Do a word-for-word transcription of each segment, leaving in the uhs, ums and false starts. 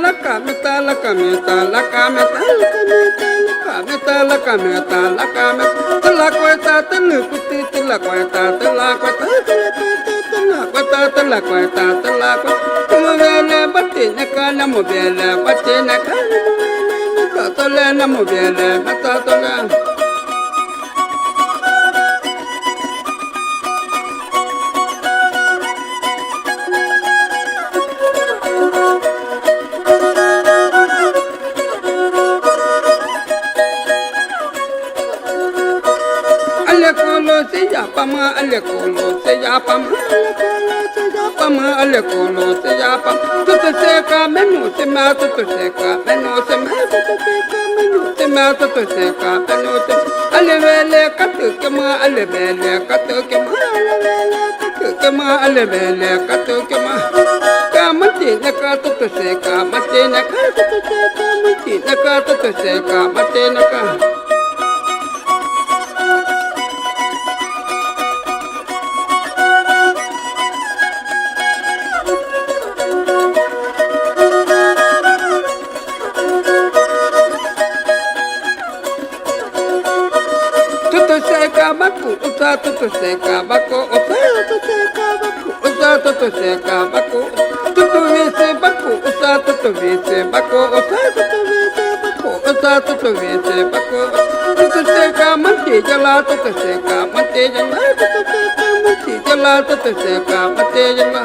Lakameta, lakameta, lakameta, lakameta, lakameta, lakameta, lakameta. Tɨlakweta, tɨlɨkutí, tɨlakweta, tɨlakweta, tɨlakweta, tɨlakweta, tɨlakweta, tɨlakweta. Namuwele, watineka, namuwele, watineka, namuwele, matatole, namuwele, matatole. ʼAlekolo seyapama, ʼalekolo seyapama, ʼalekolo seyapama, ʼalekolo seyapama. Tutuseka menutsema, tutuseka menutsema, tutuseka menutsema, tutuseka menutsema. ʼAlewele katükema, ʼalewele katükema, ʼalewele katükema, ʼalewele katükema. Kamatineka tutuseka, matineka tutuseka, matineka tutuseka, matineka. Tutuseka maku'usa, tutuseka maku'usa, tutuseka maku'usa, tutuseka maku'usa, tutuwitsi maku'usa, tutuwitsi maku'usa, tutuwitsi maku'usa, tutuwitsi maku'usa, tutuseka matiyala, tutuseka matiyala, tutuseka matiyala, tutuseka matiyala.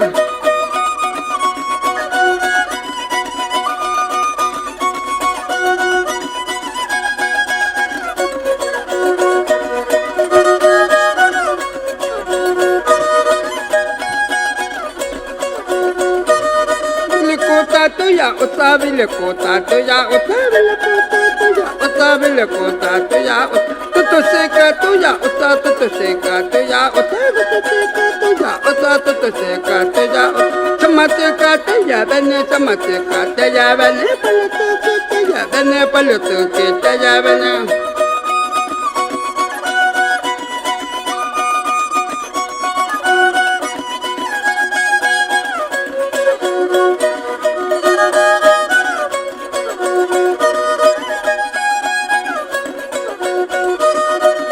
Wilekota tuya'utsa, wilekota tuya'utsa, wilekota tuya'utsa, wilekota tuya'utsa. Tutuseka tuya'utsa, tutuseka tuya'utsa, tutuseka tuya'utsa, tutuseka tuya'utsa. Samateka teyawene, samateka teyawene, paleteke teyawene, paleteke teyawene.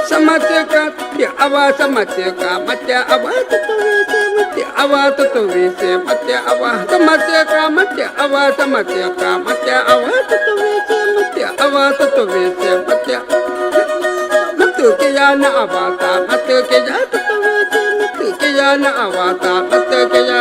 Samateka, mati'awa, samateka, mati'awa, tutuwitsi, mati'awa, tutuwitsi, mati'awa, samateka, mati'awa, samateka, mati'awa, tutuwitsi, mati'awa, tutuwitsi, mati'awa. Matɨkeya na'awata, matɨkeya, tutuwitsi, matɨkeya na'awata, matɨkeya.